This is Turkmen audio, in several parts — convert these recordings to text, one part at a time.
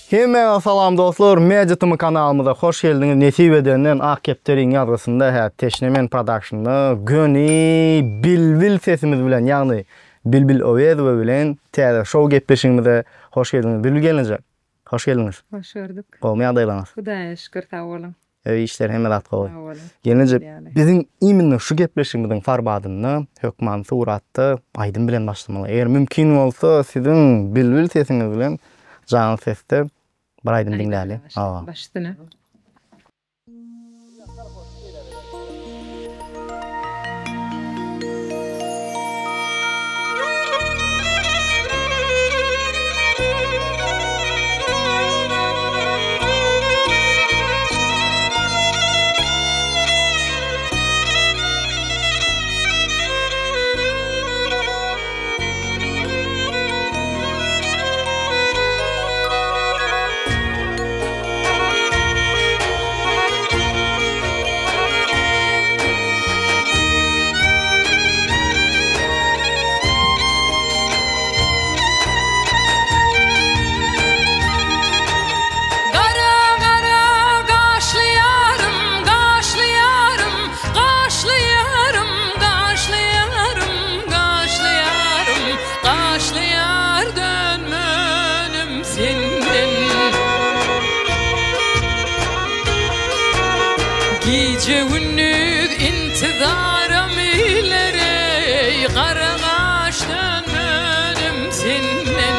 Hemmäňe salam dostlar, Media TM kanalymyza hoş geldiňiz. Nesip edenden Ak kepderiň ýazgysynda hä Teşne men productionda göni Bilbil sesimiz bilen ýagny Bilbil Owezowa bilen täze şou gepleşigimize hoş geldiňiz. Bilbil gelneje, hoş geldiňiz. Hoş gördük. Gowmy ýagdaýlaryňyz? Hudaýa şükür sag boluň. Öý işleri hemme zat gowy. Sag boluň. Gelneje biziň imенно şu gepleşigimiziň formatynda hökman suratda aýdym bilen başlamaly. Eger mümkin bolsa siziň bilbil sesiňiz bilen janly sesde bir aýdym diňläli. Hawa. Baş üstüne. Gara gara gaşly ýarym, gaşly ýarym, gaşly ýarym, gaşly ýarym, gaşly ýarym, gaşly ýar dönmenim senden. Gije-gündiz intizaram ilereý, gara gaş dönmenim senden.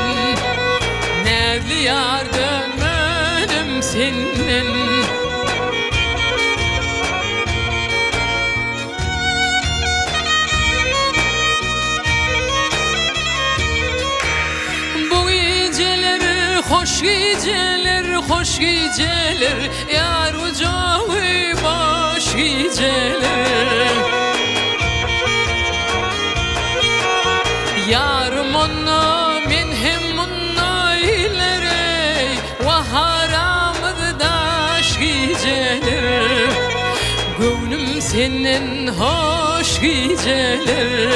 Näzli ýar dönmenim senden. Bu gijeler hoş gijeler, hoş gijeler, Ýar gujagy boş gijeler. Ýarym onda, men hem munda ileri, Wah aramyz daş gijeler. Göwnüm senden hoş gijeler.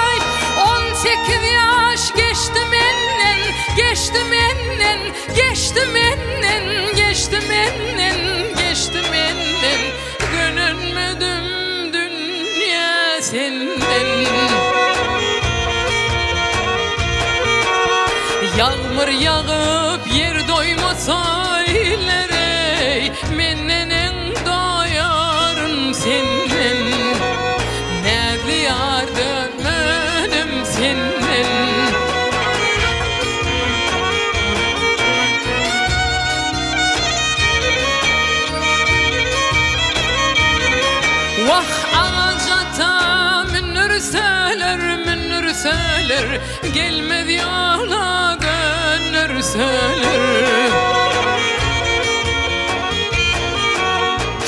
Aý, 18 ýaş geçdi menden, geçdi menden, geçdi menden, geçdi menden, geçdi menden. Gönenmedim dünýä senden. Ýagmyr ýagyp ýer doýmasa iller-eý, Men neneň doýaryn senden. Näzli ýar dönmedim senden. Wah, agaç ata mündürseler, mündürseler, Gelmez ýola döndürseler.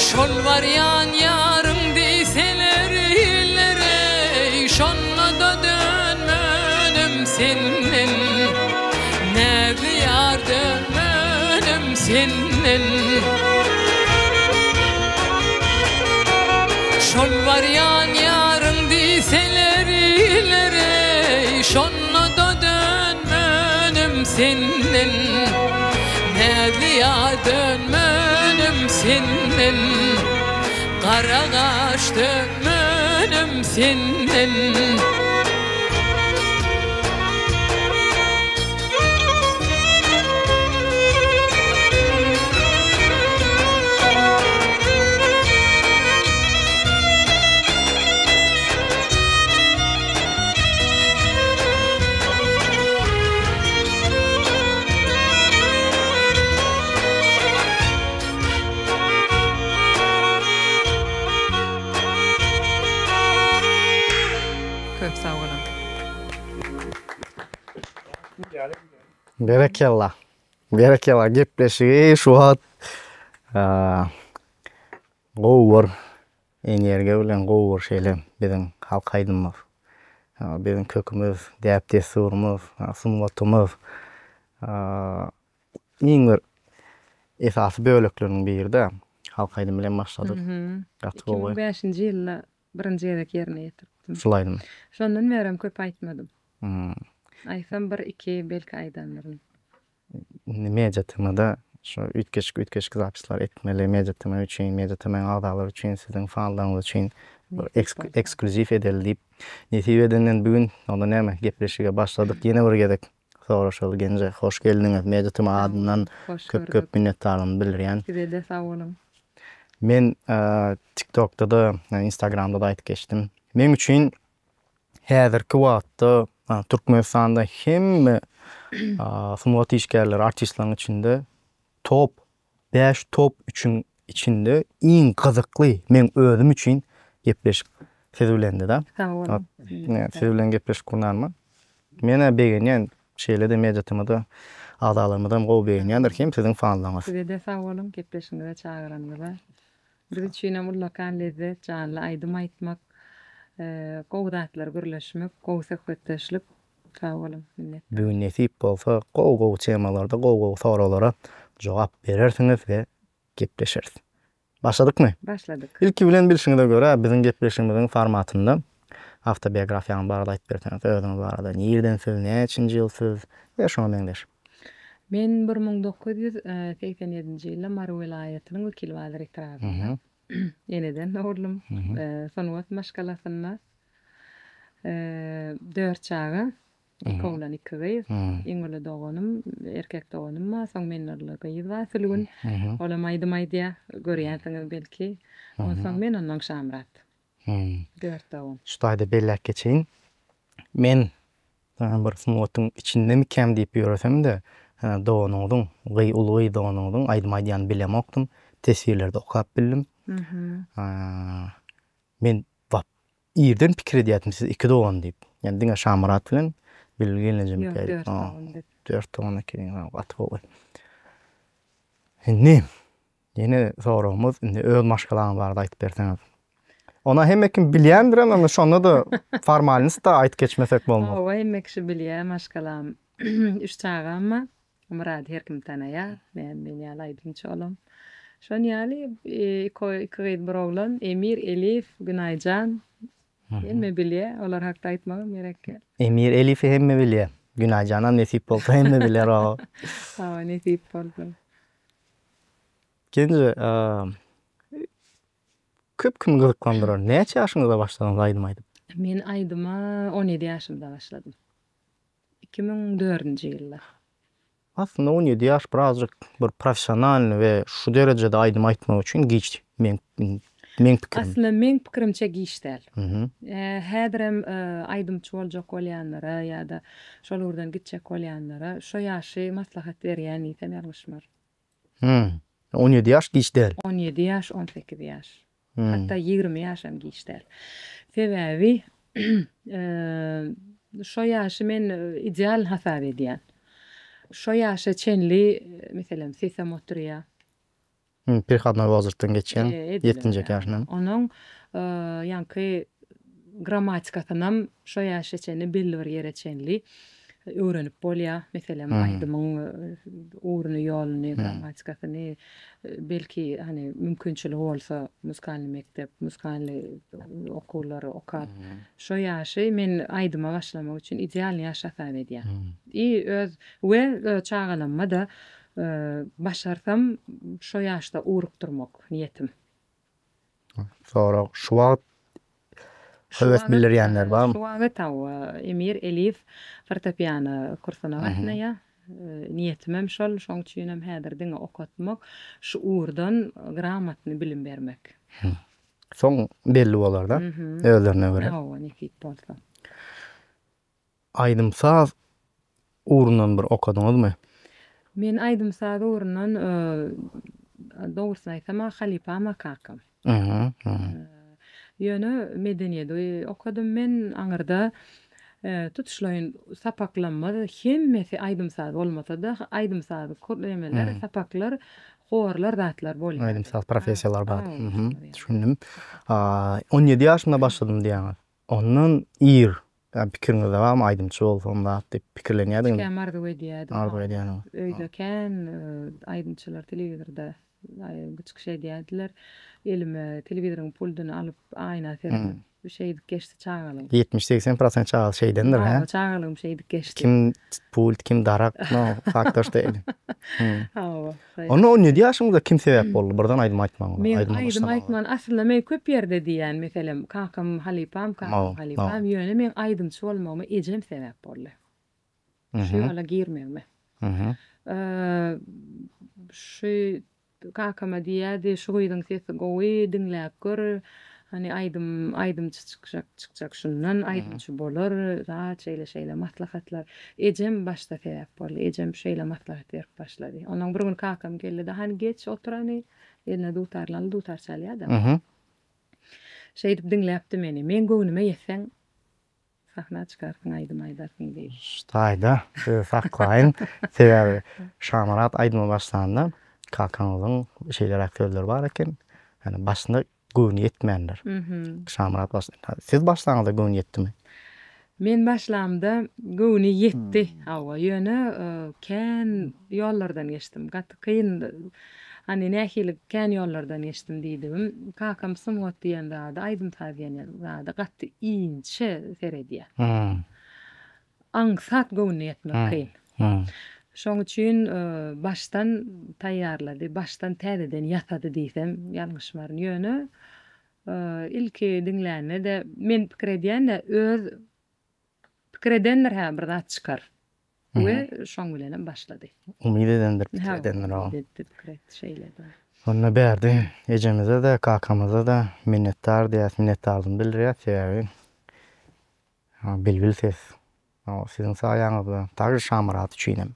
Şol barýan ýaryň diýseler iller-eý, Şonda-da dönmedim senden. Näzli ýar dönmedim senden. Şol barýan ýaryň diýseler iller-eý, Şonda-da dönmedim senden. Näzli ýar dönmedim senden. Gara gaş dönmedim senden. Köp sag boluň. Berekella. Berekella gepleşigi şu wagt gowy bir energiýa bilen gowy bir şeýle biziň halk aýdymymyz. Biziň kökümiz, däp-dessurymyz, sungatymyz iň bir esasy bölekleriniň biri-de. Halk aýdymy bilen başladyk. Gaty gowy. 2005-nji ýylda birinji gezek ýerine ýetiripdim. Şul aýdymy. Şondan bärem köp aýtmadym. Aýtsam bir-iki belki aýdandyryn. Indi Media TM-da şu üýtgeşik üýtgeşik zapisler etmeli Media TM üçin, Media TM-iň agzalary üçin, siziň fanlaryňyz üçin bir eksklýuziw edeli diýip nesip edenden bu gün onda näme gepleşige başladyk ýene bir gezek soraşaly Genje hoş geldiňiz Media TM adyndan köp köp minnetdarlygymy bildirýän. Sizede sag boluň. Men TikTokda-da Instagramda-da aýdyp geçdim. Meň üçin Häzirki wagtda Türkmenistanda hemme sungat işgärleri, artistleriň içinde top 5 top 3-iň içinde iň gyzykly meň özüm üçin gepleşik siz bilendi-de. Sag boluň. Siz bilen gepleşik gurnanyma men-ä begenýän, şeýle-de Media TM-da agzalarymyzam gowy begenýändir hem siziň fanlaryňyz. Size-de sag boluň gepleşigiňize çagyranyňyza. Biz üçinem ullakan lezzet, janly aýdym aýtmak, gowy zatlar gürleşmek, gowy söhbetdeşlik. Sag boluň, minnetdar. Bu gün nesip bolsa gowy gowy temalarda gowy gowy soraglara jogap berersiňiz we gepleşeris. Başladykmy? Başladyk. Ilki bilen bilşiňize görä biziň gepleşigimiziň formatynda awtobiografiýaňyz barada aýdyp berseňiz, özüňiz barada, nirden siz, näçinji ýyl siz we şuňa meňzeş. Men 1987-nji ýylda Mary welaýatynyň Wekilbazar etrabynda eneden dogruldym. Sungat maşgalasynda dört çaga, iki oglan, iki gyz. Iň uly doganym, erkek doganym bar, soň menden uly gyz bar, Sülgün. Olam aýdym aýdýar, görýänsiňiz belki. Onsoň men, ondan Şamyrat. Dört dogan. Şu taýda belläp geçeýin. Men bir sungatyň içindemikäm diýip ýöresem-de, doganyňyzyň, gyz, uly gyz doganyňyzyň aýdym aýdýanyny bilemokdym. Teswirlerde okap bildim. Men wap irden pikir edýärdim siz iki dogan diýip. Ýani diňe Şamyrat bilen Bilbil gelnejemikä diýip. Ýok, dört dogan biz. Dört dogan ekeniňiz, gaty gowy. Indi Ýene soragymyz, indi öz maşgalaňyz barada aýdyp berseňiz. Ona hemme kim bilýändirem, ýöne şonda-da formalnyst-da aýdyp geçmesek bolmaz. Hawa, hemme kişi bilýär, maşgalam üç çagam bar. Myrady her kim tanaýar, men men ýaly aýdymçy olam. Şon ýaly iki iki gyz, bir oglan, Emir, Elif, Günaýjan. Hemme bilýär, olar hakda aýtmagam gerek däl. Emir, Elifi hemme bilýär. Günaýjanam nesip bolsa hemme biler o. Hawa, nesip bolsa. Genje, köp kimi gyzyklandyrar. Näçe ýaşyňyzda başladyňyz aýdym aýdyp? Men aýdyma 17 ýaşymda başladym. 2004-nji ýylda. Aslynda 17 ýaş birazjyk bir professionalnyý we şu derejede aýdym aýtmak üçin giç meň meň pikirim. Aslynda meň pikirimçe giç däl. Häzirem aýdymçy boljak bolýanlara ýa-da şol ugurdan gitjek bolýanlara şo ýaşy maslahat berýän diýsem ýalňyşmaryn. Hum. 17 ýaş giç däl. 17 ýaş, 18 ýaş. Hatda 20 ýaşam giç däl. Sebäbi şo ýaşy men ideal hasap edýän. Şo ýaşa çenli, meselem, sesem oturýar. Perehodnoý wozrastdan geçýän ýetginjek ýaşyndan. Onuň ýaňky grammatikasynam şo ýaşa çenli belli bir ýere çenli öwrenip bolýar. Meselem, aýdymyň ugruny, ýoluny, grammatikasyny belki hany mümkinçiligi bolsa muzykalnyý mekdep, muzykalnyý okuwlary okap şo ýaşy men aýdyma başlamak üçin idealnyý ýaş hasap edýän. I öz we çagalamma-da Başarsam şo ýaşda ugrukdyrmak niýetim. Sorag, şu wagt höwes bildirýänler barmy? Şu wagt hawa, Emir Eliýew fortepiano kursuna gatnaýar. Niýetimem şol, şoň üçinem häzir diňe okatmak, şu ugurdan gramotny bilim bermek. Soň belli bolar-da, özlerine görä. Hawa, nesip bolsa. Aýdym-saz ugrundan bir okadyňyzmy? Men aýdym-saz ugrundan, dogrusyny aýtsam-a, halypam-a kakam. Ýöne medeniýedi okadym men aňyrda. Tutuşlaýyn sapaklanmaz, hemmesi aýdym-saz bolmasa-da, aýdym-saz nemeler, sapaklar, horlar, zatlar bolýardy. Aýdym-saz professiýalar bar. Düşündim. On ýedi ýaşymda başladym diýýäňiz. Ondan ir. pikiriňizde barmy aýdymçy bolsam zat diýip pikirlenýärdiňizmi? Kiçikäm arzuw edýärdim. Arzuw edýärdiňiz. Öýde kän aýdymçylar telewizorda çykyş edýärdiler. Elime telewizoryň pulduny alyp aýna seredip şeýdip geçdi çagalygym. Ýetmiş-segsen prosent çaga şeýdendir, hä? Hawa, çagalygym şeýdip geçdi. Kim pult, kim darak, no, faktor şda edi. Hawa. Onda 17 ýaşyňyzda kim sebäp boldy birden aýdym aýtmagyňyza? Men aýdym aýtman, aslynda men köp ýerde diýýän, meselem, kakam halypam, kakam halypam, ýöne meň aýdymçy bolmagyma ejem sebäp boldy. Şu ýola girmegime. Şu kakama diýýärdi, şu gyzyň sesi gowy, diňläp gör, hany aýdym, aýdymçy çykjak, çykjak şundan, aýdymçy bolar, zat, şeýle-şeýle maslahatlar. Ejem başda sebäp boldy. Ejem şeýle maslahat berip başlady. Onnoň bir gün kakam geldi-de, hany geç, otur hany, eline dutarly aldy, dutar çalýar-da. Şeýdip diňläpdi meni. Meň göwnüme ýetseň, Sahna çykarsyň aýdym aýdarsyň diýip. Şu taýda sizi saklaýyn. Sebäbi Şamyrat aýdyma başlanda kakaňyzyň şeýleräk sözleri bar eken. Ýani başynda göwni ýetmändir. Şamyrat baş siz başlaňyzda göwni ýetdimi? Men başlamda göwni ýetdi. Hawa, ýöne kän ýollardan geçdim. Gaty kyn Hany nähili kän ýollardan geçdim diýdigim, kakam sungat diýen zada, aýdym-saz diýen zada gaty inçe seredýär. Aňsat göwnüne ýetmek kyn. Şoň üçin başdan taýýarlady, başdan täzeden ýasady diýsem ýalňyşmaryn. Ýöne ilki diňlände-de men pikir edýän-de öz pikir edendir hä bir zat çykar. We şoň bilenem başlady. Umyt edendir, pikir edendir o. Umyt etdi, pikir etdi, şeýle-de. Onda bärde ejemize-de, kakamyza-da minnetdar diýýäs, minnetdarlygymyzy bildirýäs, sebäbi bilbil ses siziň saýaňyzda, также Şamyrat üçinem.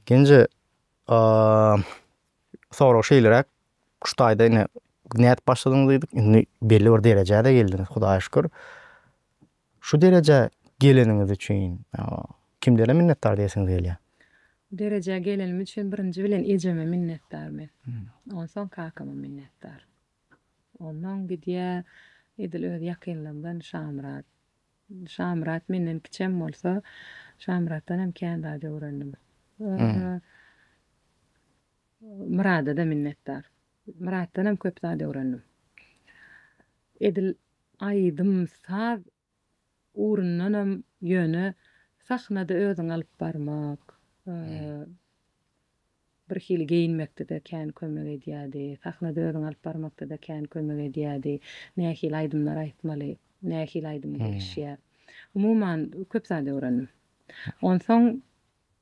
Ikinji sorag şeýleräk, şu taýda ine nädip başladyňyz diýdik, indi belli bir derejä-de geldiňiz, Hudaýa şükür. Şu derejä geleniňiz üçin kimlere minnetdar diýesiňiz gelýär? Bu derejä gelenim üçin birinji bilen ejeme minnetdar men. Onsoň kakama minnetdar. Onnoň gidýär edil öz ýakynlarymdan Şamyrat. Şamyrat menden kiçem bolsa, Şamyratdan hem kän zat öwrendim. Myrada-da minnetdar. Myratdan hem köp zat öwrendim. Edil Aýdym-saz ugrundanam ýöne sahnada özüňi alyp barmak, bir hili geýinmekde-de kän kömek edýärdi. Sahnada özüňi alyp barmakda-da kän kömek edýärdi. Nähili aýdymlar aýtmaly, nähili aýdym gelişýär. Umuman, köp zat öwrendim. Onsoň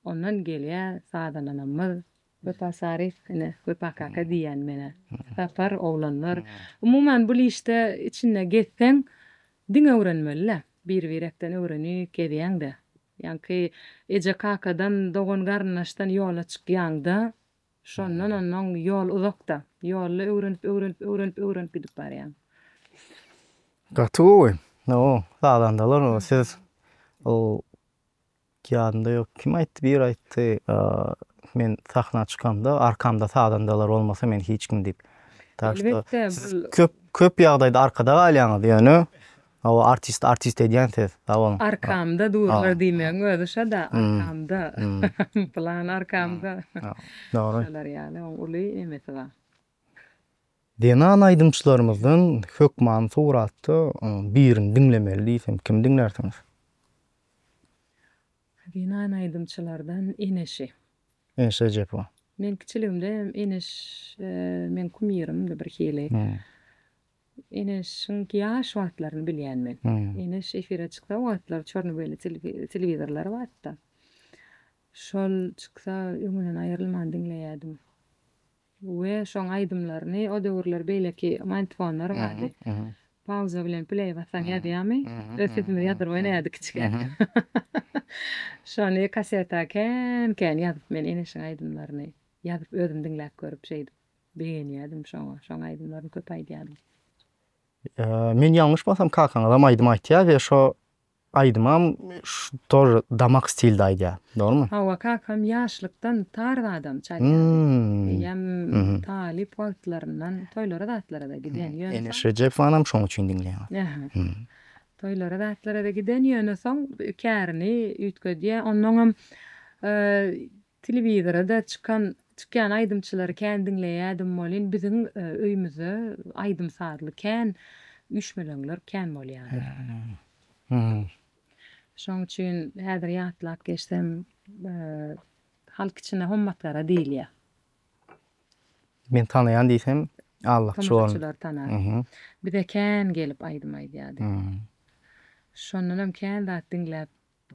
ondan gelýär sazandanamyz Wepa Saryýew, ine, Wepa kaka diýýän men-ä. Sapar, oglanlar. Umuman, bul işde içinde gezseň, diňe öwrenmeli-dä. Bir-birekden öwrenip gezýäň-dä. Ýaňky eje-kakadan, dogan-garyndaşdan ýola çykýaň-da, şondan onnoň ýol uzak-da. Ýolda öwrenip, öwrenip, öwrenip, öwrenip gidip barýaň. Gaty gowy. O, sazandalar, siz ol Ýadymda ýok, kim aýtdy, biri aýtdy, men sahna çykamda arkamda sazandalar bolmasa men hiç kim diýip. Tak şto siz köp köp ýagdaýda arkada galýaňyz, ýöne hawa artist artist edýän siz. Sag boluň. Arkamda durlar diýmegiň özi şo-da, arkamda. Pylan arkamda. Dogry. Şolar ýaly oň uly nemesi bar. Zenan aýdymçylarymyzdan hökmany suratda birini diňlemeli diýsem kimi diňlärsiňiz? Zenan aýdymçylardan Eneşi. Eneş Rejepowa. Men kiçiligimde hem Eneş meň kumirimdi birhili. Eneşiň ýaş wagtlaryny bilýän men. Eneş efire çyksa o wagtlar çorny-beli telewizorlar bardy-da. Şol çyksa öňünden aýrylman diňleýärdim. We şoň aýdymlaryny o döwürler beýleki magnitofonlar bardy. Pauza bilen play bassaň ýazýamy? Öz sesimizi ýazdyryp oýnaýardyk kiçikäk. Şony kaseta kän kän ýazyp men Eneşiň aýdymlaryny ýazyp özüm diňläp görüp şeýdip begenýärdim şoňa. Şoň aýdymlaryny köp aýdýardym. Men ýalňyşmasam kakaňyzam aýdym aýtýar we şo Aýdymam tor damak stilde aýdýar. Dogrymy? Hawa kakam ýaşlykdan tarz adam çalýardy. Eýýäm talyp wagtlaryndan toýlara zatlara-da giden. Ýöne Eneş Rejepowanam şoň üçin diňleýän. Ähä. Toýlara zatlara-da giden, ýöne soň kärini üýtgedýär. Onnoňam telewizora-da çykan, çykýan aýdymçylary kän diňleýärdim welin, biziň öýümizde aýdym-sazly kän üýşmeleňler kän bolýardy. Şoň üçin häzir ýatlap geçsem, halk içinde Hommat Gara diýilýär. Men tanaýan diýsem, allakçy bolaryn. Tomaşaçylar tanar. Bize kän gelip aýdym aýdýardy. Şondanam kän zat diňläp,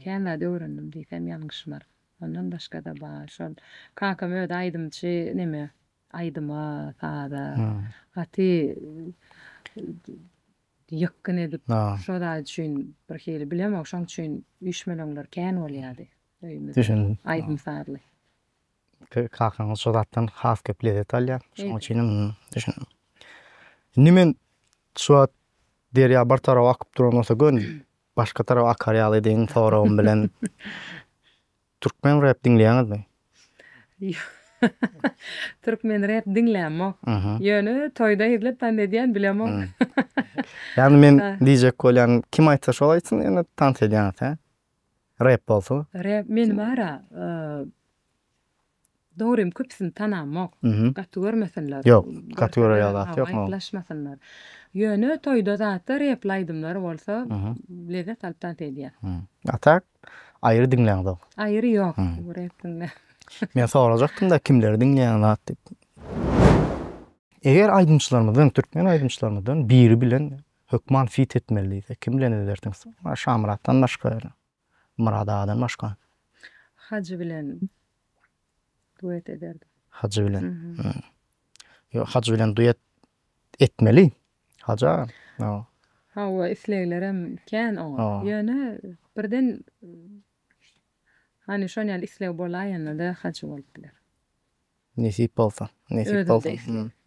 kän zat öwrendim diýsem ýalňyşmaryn. Ondan başga-da bar. Şol kakam özi aýdymçy neme, aýdyma, saza gaty ýykgyn edip, şo zat üçin birhili bilemok, şoň üçin üýşmeleňler kän bolýardy öýümizde. Düşündim. Aýdym-sazly. Kakaňyz şo zatdan has köp lezzet alýar. Şonuň üçin hem düşündim. Indi men şu wagt derýa bir tarapa akyp duran bolsa göni başga tarapa akar ýaly edeýin soragym bilen. Türkmen rep diňleýäňizmi? Türkmen rep diňlämok. Ýöne toýda hezlet tans edýän bilemok. Ýagny men diýjek bolýanym kim aýtsa şol aýtsyn ýöne tans edýäňiz hä? Rep bolsa. Rep men bara dogrym köpüsini tanamok. Gaty görmesinler. Ýok, gaty görer ýaly zat ýok. Aýyplaşmasynlar. Ýöne toýda zatda repli aýdymlar bolsa lezzet alyp tans edýän. A tak aýry diňläňzok. Aýry ýok. Rep diňle. Men sorajakdym-da kimleri diňleýäň zat diýip. Eger aýdymçylarymyzdan, türkmen aýdymçylarymyzdan biri bilen Hökman fit etmeli diýse kim bilen edersiňiz? Şamyratdan başga ýöne. Myrat agadan başga. Hajy bilen duet ederdim. Hajy bilen. Ýok, Hajy bilen duet etmeli. Hajy aga. Hawa, isleglerem kän oňa. Ýöne birden hany şon ýaly isleg bolaýanda-da Hajy bolup biler. Nesip bolsa. Nesip bolsa.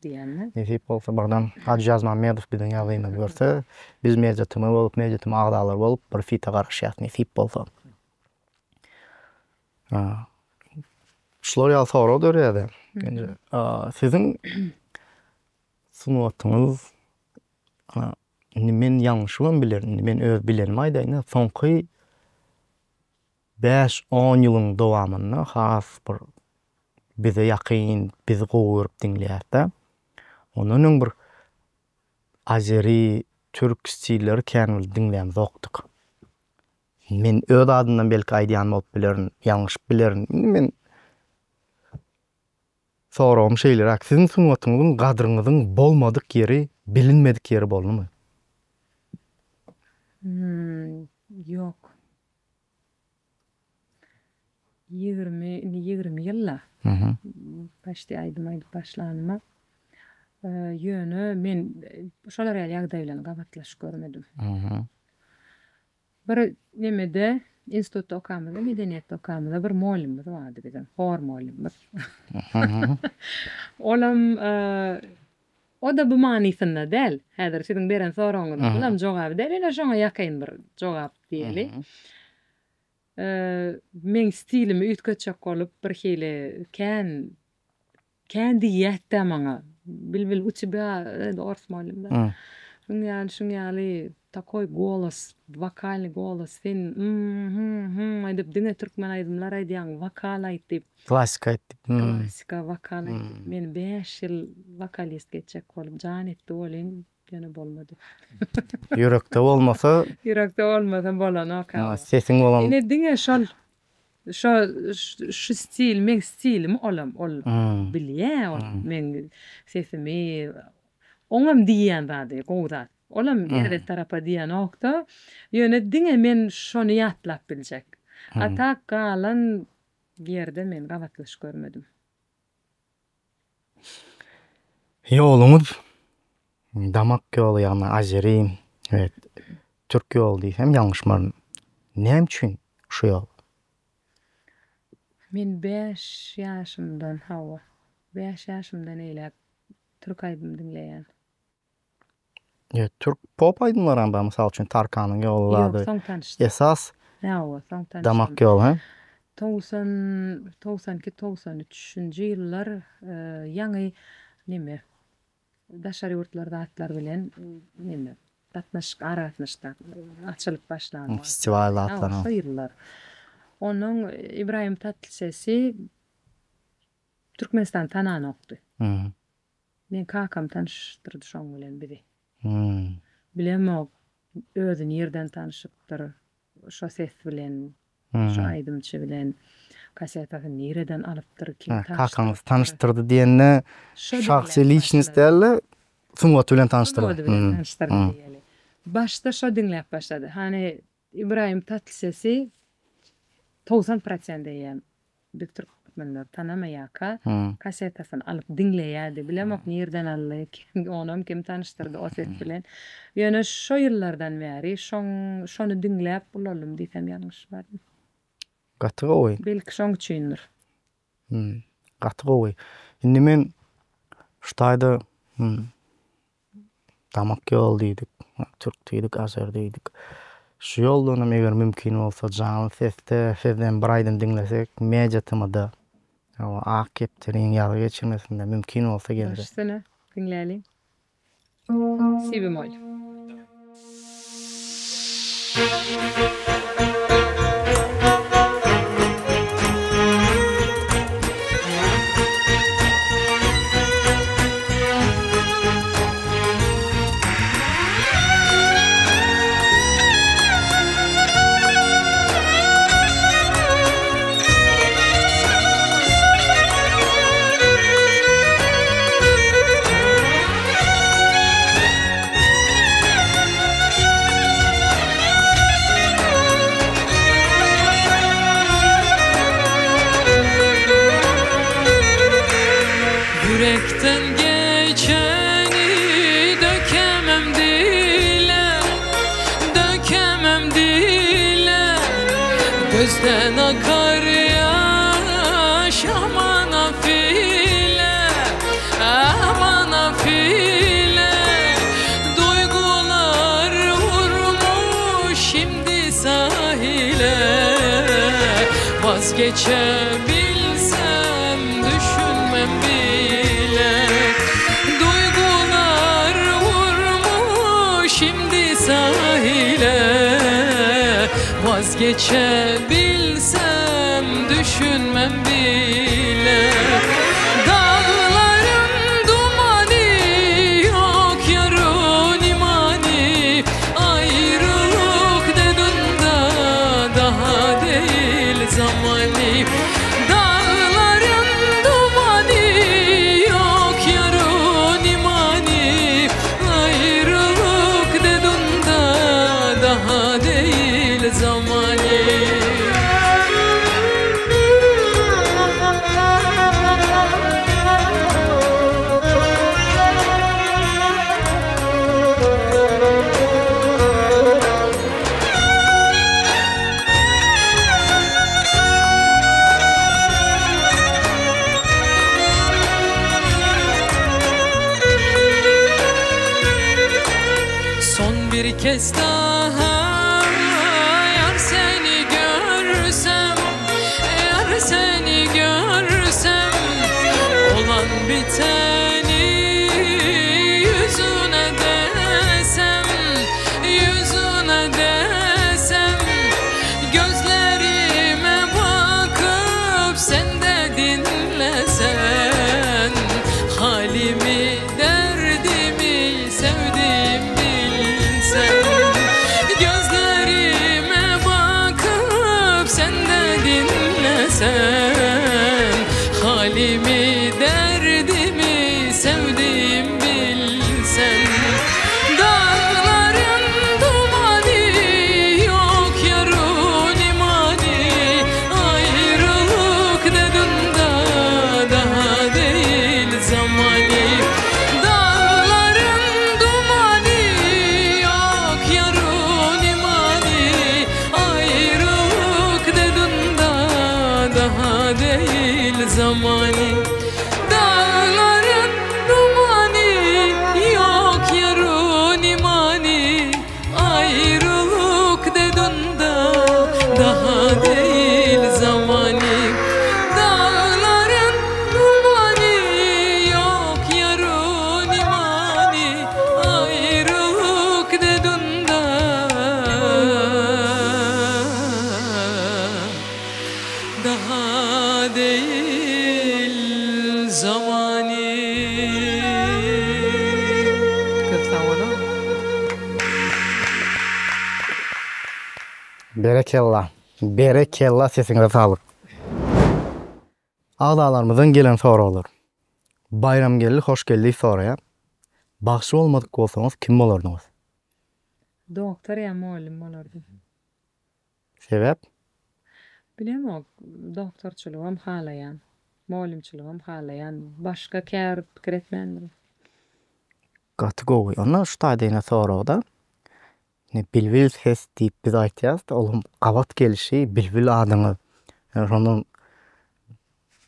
Diýende. Nesip bolsa birden Hajy Ýazmämmedow biziň ýagdaýymyzy görse, biz Media TM bolup, Media TM agzalary bolup bir fite garaşýas nesip bolsa. Şular ýaly sorag dörýär-de. Siziň sungatyňyz indi men ýalňyşybam bilerin, indi men öz bilenimi aýdaýyn-da, soňky Bäş-on ýylyň dowamynda has bir bize ýakyn, bizi gowy görüp diňleýäris-de. Ondan öň bir azeri, türk stilleri kän bir diňlämzokdyk. Men öz adymdan belki aýdýan bolup bilerin, ýalňyşyp bilerin. Indi men soragym şeýleräk, siziň sungatyňyzyň gadryňyzyň bolmadyk ýeri, bilinmedik ýeri boldumy? Ýok. 20, indi 20 ýyl-da. Paçti aýdym aýdyp başlanyma. Ýöne men şolar ýaly ýagdaý bilen gabatlaşyp görmedim. Bir nemede, institutda okamyzda, medeniýetde okamyzda bir mugallymymyz bardy biziň, hor mugallymymyz. Olam O-da bu manysynda däl. Häzir siziň beren soragyňyzyň bulam jogaby däl, ýöne şoňa ýakyn bir jogap diýeli. Meň stilimi üýtgetjek bolup birhili kän, kän diýýätdä maňa. Bilbil u тебя, ors mugallym-da. Şuň ýaly, şuň ýaly takoý golos, wokalnyý golos, sen mm, hmm, hmm aýdyp diňe türkmen aýdymlar aýdýaň, wokal aýt diýip. Klassika aýt diýip. Klassika, wokal aýt diýip. Meni bäş ýyl wokalist etjek bolup jan etdi welin, ýöne bolmady. Ýürekde bolmasa. Ýürekde bolmasa bolanok. Sesiň bolan. Ine diňe şol, şo, şu stil, meň stilim olam, ol bilýä ol meň sesimi, oňam diýýän zady gowy zat. Olam erbet tarapa diýenokda, ýöne diňe men şony ýatlap biljek. A tak galan ýerde men gabatlaşyp görmedim. Ýoluňyz damak ýoly ýagny azeri we türk ýoly diýsem ýalňyşmaryn. Näme üçin şu ýol? Men bäş ýaşymdan hawa, bäş ýaşymdan eýläk türk aýdym diňleýän. Ýa türk pop aýdymlaram bar, mysal üçin Tarkanyň ýoly Ýok, soň tanyşdym. Esas Hawa, soň tanyşdym. Damak ýoly, hä? 90, 92, 93-nji ýyllar ýaňy neme, daşary ýurtlar zatlar bilen neme. gatnaşyk, aragatnaşyk açylyp başlan wagty. Festiwal zatlar. Şo ýyllar. Onnoň Ybraýym Tatlysesi Türkmenistany tananokdy. Meň kakam tanyşdyrdy şoň bilen bizi. Bilemok, özi nirden tanyşypdyr şo ses bilen, şo aýdymçy bilen, kasetasyny nireden alypdyr, kim tanyşdyrypdyr. Kakaňyz tanyşdyrdy diýende şahsy liçnost däl-de, sungaty bilen tanyşdyrdy. Sungaty bilen tanyşdyrdy diýeli. Başda şo diňläp başlady. Hany Ybraýym Tatlysesi 90 prosent eýýäm Biz türkmenler tanamaýarka kasetasyny alyp diňleýärdi. Bilemok nirden aldy, kim onam kim tanyşdyrdy o ses bilen. Ýöne şo ýyllardan bäri şoň şony diňläp ulaldym diýsem ýalňyşmaryn. Gaty gowy. Belki şoň üçindir. Gaty gowy. Indi men şu taýda Damak ýol diýdik, türk diýdik, azer diýdik. Şu ýoldanam eger mümkin bolsa janly sesde sizden bir aýdym diňlesek Media TM-da hawa Ak kepderiň ýazgy geçirmesinde mümkin bolsa gelse. Baş üstüne, diňläliň. Si bemol. Ýürekden geçeni dökemem dile, dökemem dile Gözden akar ýaş aman nafile, aman nafile Duygular vurmuş şimdi sahile Vazgeçebilsem düşünmem bile Duygular vurmuş şimdi sahile Vazgeçebilsem düşünmem bile Dağların dumany yok yarın imany Ayrılık dedin-de daha değil zamany Dağların dumany yok yarın imany Ayrılık dedin-de daha değil zamany Son bir kez daha yar seni görsem, yar seni görsem Olan biteni ýüzüne desem, ýüzüne desem Gözlerime bakyp sen de diňlesen Halymy, derdimi sevdiğim bilsen Gözlerime bakyp sen de diňlesen Halymy, derdimi sevdiğim bilsen Dağların dumany yok yarın imany Ayrılık dedin-de daha değil zamany Dağların dumany yok yarın imany Ayrılık dedin-de daha değil zamany Dağların dumany yok yarın imany Ayrılık dedin-de daha değil zamany Dağların dumany yok yarın imany Ayrılık dedin-de. Berekella. Berekella sesiňize saglyk. Agzalarymyzdan gelen soraglar. Baýramgeldi Hoşgeldiýew soraýar. Bagşy bolmadyk bolsaňyz kim bolardyňyz? Doktor ýa mugallym bolardym. Sebäp? Bilemok, doktorçylygam halaýan, mugallymçylygam halaýan, başga kär pikir etmändirin. Gaty gowy. Onda şu taýda ýene soragda. Ine Bilbil ses diýip biz aýtýarys-da, olam gabat gelişi Bilbil adyňyz. Ýöne şondan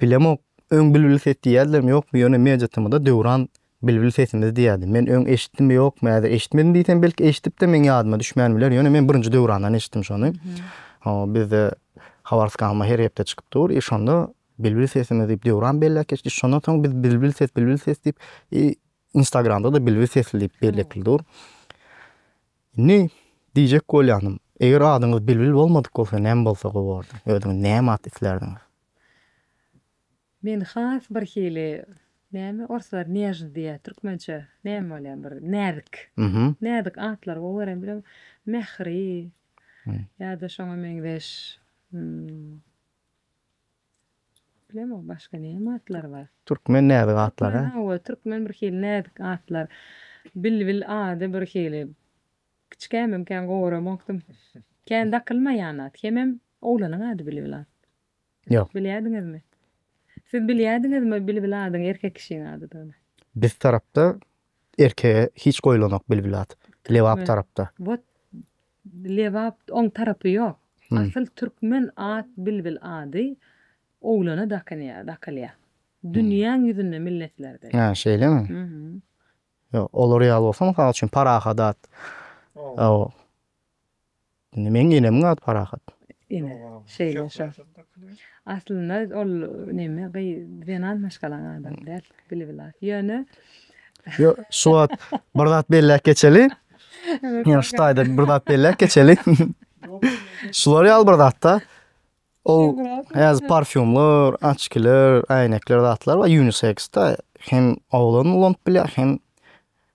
bilemok, öň Bilbil ses diýýärdilermi ýokmy, ýöne Media TM-da Döwran Bilbil sesimiz diýýärdi. Men öň eşitdimmi ýokmy, häzir eşitmedim diýsem belki eşidip-de meň ýadyma düşmän biler, ýöne men birinji Döwrandan eşitdim şony. Hawa, bizde Habarskama her hepde çykyp dur, i şonda Bilbil sesimiz diýip Döwran belläp geçdi. Şondan soň biz Bilbil ses, Bilbil ses diýip i Instagramda-da Bilbil sesli diýip bellikli dur. Indi diýjek bolýanym, eger adyňyz Bilbil bolmadyk bolsa näme bolsa gowy bordy? Özüňiz näme at islärdiňiz? Men has bir hili näme orslar nežnyý diýýär türkmençe näme bolýar bir näzik. Näzik atlary gowy görýän bilem Mähri ýa-da şoňa meňzeş Bilemok başga näme atlar bar. Türkmen näzik atlary. Türkmen hawa türkmen bir hili näzik atlar. Bilbil ady bir hili kiçikämem kän goramokdym. Kän dakylmaýan at. Hemem oglanyň ady Bilbil at. Ýok. Bilýädiňizmi? Siz bilýädiňizmi Bilbil adyň erkek kişiň adydygyny? Biz tarapda erkege hiç goýlanok Bilbil at. Lebap tarapda. Wot Lebap oň tarapy ýok. Asyl türkmen at bilbil ady oglana dakynýar, dakylýar. Dünýäň ýüzünde milletlerde. Hä, şeýlemi? Ýok, olar ýaly bolsa mysal üçin Parahat at. Hawa. Indi meň enemiň ady Parahat. Ine, şeýle şo. Aslynda ol neme gyz zenan maşgalaň adam däl, bilbil at. Ýöne Ýok, şu wagt bir zat belläp geçeli. Ýa şu taýda bir zat belläp geçeli. Şular ýaly bir zatda. Ol häzir parfýumlar, açkiler, äýnekler zatlar bar uniseksda. Hem oglan ulanyp bilýär, hem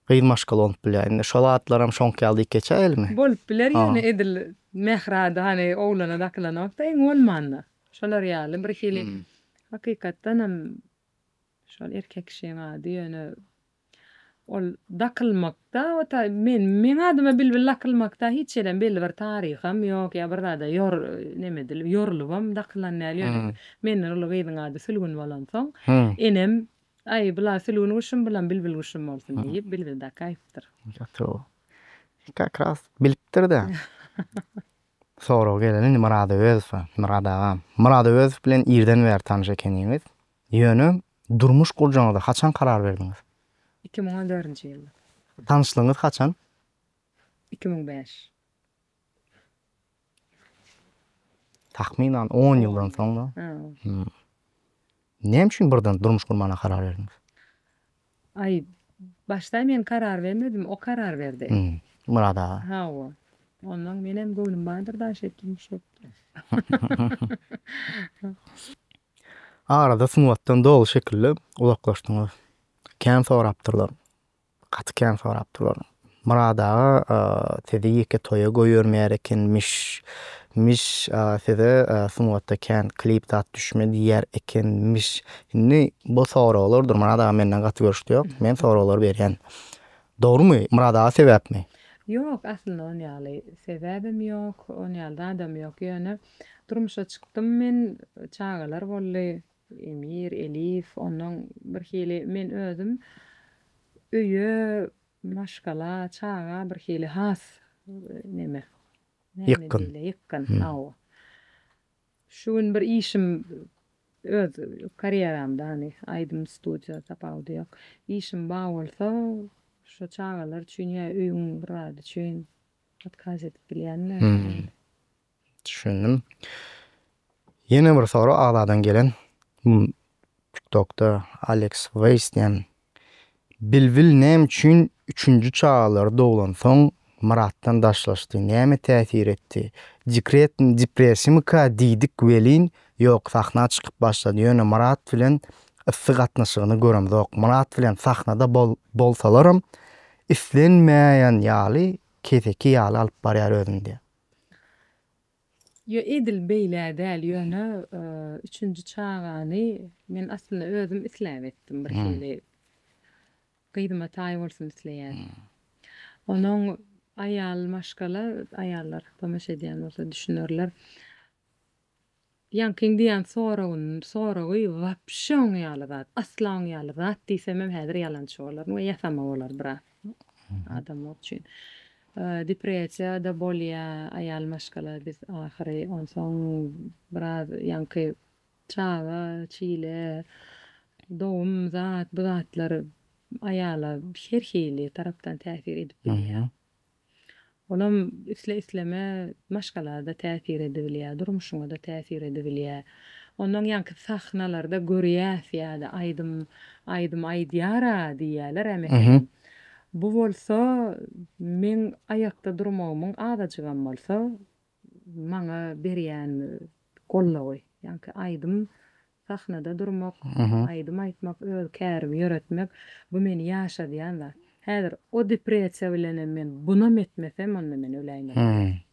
gyz maşgala ulanyp bilýär. Indi şol atlaram şoňky ýaly diýip geçäýelimi? Bolup biler ýöne edil Mähri ady hany oglana dakylanokda iň bolmanda. Şolar ýaly bir hili hakykatdanam Şol erkek kişiň ady ýöne ol dakylmakda o ta men meň adyma bilbil dakylmakda hiç ýerem belli bir taryham ýok ýa bir zada ýor neme edilip ýorulybam dakylan däl ýöne menden uly gyzyň ady Sülgün bolansoň enem aý bula Sülgün guşum bulam bilbil guşum bolsun diýip bilbil dakaýypdyr. Gaty gowy. Kak ras bilipdir-dä. Sorag gelen indi Myrat Öwezowa. Myrat agam. Myrat Öwezow bilen irden bäri tanyş ekeniňiz. Ýöne durmuş gurjagyňyza haçan karar berdiňiz? 2014-nji ýylda. Tanyşlygyňyz haçan? 2005. Takmynan on ýyldan soň-da. Näme üçin birden durmuş gurmana karar berdiňiz? Aý, başda men karar bermedim, o karar berdi. Myrat aga. Hawa. Ondan menem göwnüm bardyr-da şeýdip durmuş gurupdyr. Arada sungatdan doly şekilde uzaklaşdyňyz. Kän sorapdyrlar. Gaty kän sorapdyrlar. Myrat aga sizi ýeke toýa goýbermeýär ekenmiş. Miş size sungatda kän klip zat düşme diýýär ekenmiş. Indi bu soraglardyr. Myrat aga menden gaty görüşdi ýok. Men soraglary berýän. Dogrumy? Myrat aga sebäpmi? Ýok, aslynda on ýaly sebäbem ýok, on ýaly zadam ýok. Ýöne durmuşa çykdym men, çagalar boldy. Emir, Elif, onnoň birhili men özüm öýe, maşgala, çaga birhili has neme, näme Ýykgyn. diýilýär, ýykgyn, hawa. Şu gün bir işim öz karýeramda, hany, aýdym studiýa tapawudy ýok. Işim bar bolsa, şo çagalar üçin ýa öýüň bir zady üçin otkaz edip bilýän-dä. Düşündim. Ýene bir sorag agzadan gelen. TikTokda Alex Ways diýen Bilbil näme üçin üçünji çagalary doglansoň Myratdan daşlaşdy? Näme täsir etdi? Dekretni depressiýamyka diýdik welin ýok sahna çykyp başlady ýöne Myrat bilen yssy gatnaşygyny göremzok. Myrat bilen sahnada bolsalaram islenmeýän ýaly keseki ýaly alyp barýar özüni diýýär. Ýo edil beýlä däl ýöne üçünji çagany men aslynda özüm isläp etdim bir hili gyzyma taý bolsun isleýän. Onuň aýal maşgala aýallar tomaşa edýän bolsa düşünerler. Ýaňkyň diýýän soragyn soragy wapşe oň ýaly zat, asla oň ýaly zat diýsemem häzir ýalançy bolaryn we ýasama bolar biraz adamlar üçin. Depressiýada bolýa aýal maşgala biz ahyry onsoň biraz ýaňky çaga, çile, dogum zat bu zatlar aýala her hili tarapdan täsir edip bilýär. Olam isle-isleme maşgalada täsir edibilýär, durmuşyňa-da täsir edibilýär. Onnoň ýaňky sahnalarda görýäs ýa-da aýdym aýdym aýdýar-a diýýärler-ä meselem. Bu bolsa meň aýakda durmagymyň azajygam bolsa maňa berýän goldawy. Ýaňky aýdym Sahnada durmak, aýdym aýtmak, öz kärimi ýöretmek, bu meni ýaşadýan zat. Häzir o depressiýa bilenem men bunam etmesem, onda men öläýmeli.